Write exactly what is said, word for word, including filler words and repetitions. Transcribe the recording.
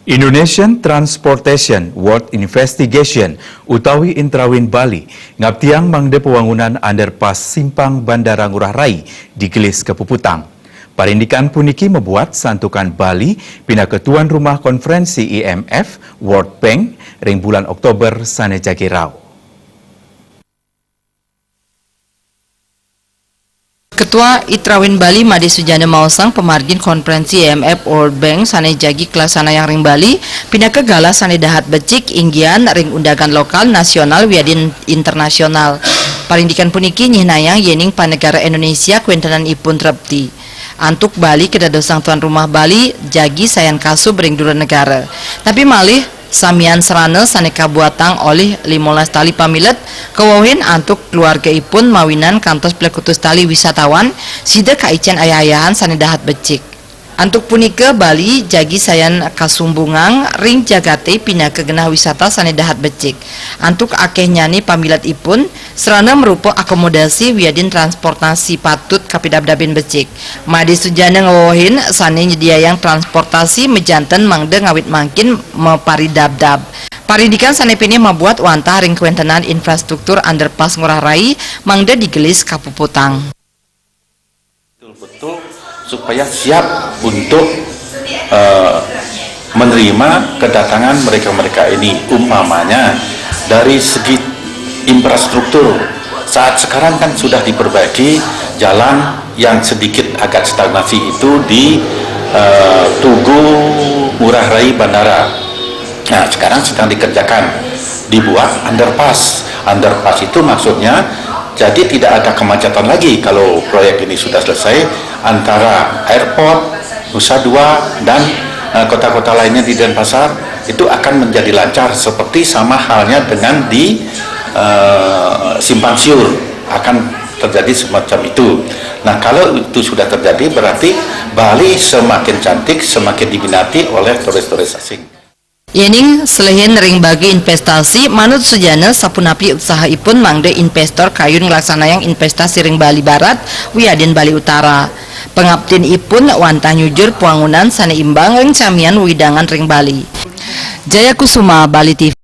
Indonesian Transportation World Investigation utawi Intrawin Bali ngabdiang mangda pawangunan underpass Simpang Bandara Ngurah Rai digelis kapuputang. Parindikan puniki mabuat santukan Bali pinaka tuan rumah konferensi I M F World Bank ring bulan Oktober sane jagi rauh. Ketua Intrawin Bali Made Sujana maosang pamargin konferensi I M F World Bank sane jagi kalaksanayang ring Bali pinaka galah sane dahat becik inggian ring undangan lokal, nasional, wiadin internasional. Parindikan puniki nyihnayang yening panegara Indonesia kawentenanipun trepti. Antuk Bali kadadosang tuan rumah Bali jagi sayan kasub ring dura negara. Tapi malih samian srana sane kabuatang olih limolas tali pamilet kawewehin antuk keluargaipun mawinan kantos plekutus tali wisatawan sida kaicen ayah-ayahan sane dahat becik. Antuk punika Bali jagi sayan kasumbungang ring jagate pinaka genah wisata sane dahat becik. Antuk akehnyane pamiletipun srana marupa akomodasi wiadin transportasi patut kapidabdabin becik. Made Sujana ngawewehin sane nyediayang transportasi majanten mangda ngawit mangkin maparidabdab. Parindikan sane pinih mabuat wantah ring kawentenan infrastruktur underpass Ngurah Rai mangda digelis kapuputang. Betul-betul supaya siap untuk eh, menerima kedatangan mereka-mereka ini. Umpamanya dari segi infrastruktur, saat sekarang kan sudah diperbaiki jalan yang sedikit agak stagnasi itu di eh, Tugu Ngurah Rai Bandara. Nah, sekarang sedang dikerjakan, dibuat underpass. Underpass itu maksudnya jadi tidak ada kemacetan lagi kalau proyek ini sudah selesai antara airport, Nusa Dua, dan eh, kota-kota lainnya di Denpasar itu akan menjadi lancar seperti sama halnya dengan di eh, Simpang Siur akan terjadi semacam itu. Nah, kalau itu sudah terjadi berarti Bali semakin cantik, semakin diminati oleh turis-turis asing. Yening selehin ring bagi investasi, manut Sujana sapunapi usahaipun mangda investor kayun nglaksanayang investasi ring Bali Barat wiadin Bali Utara. Pangaptinipun wantah nyujur pwangunan sane imbang ring samian wewidangan ring Bali. Jaya Kusuma, Bali T V.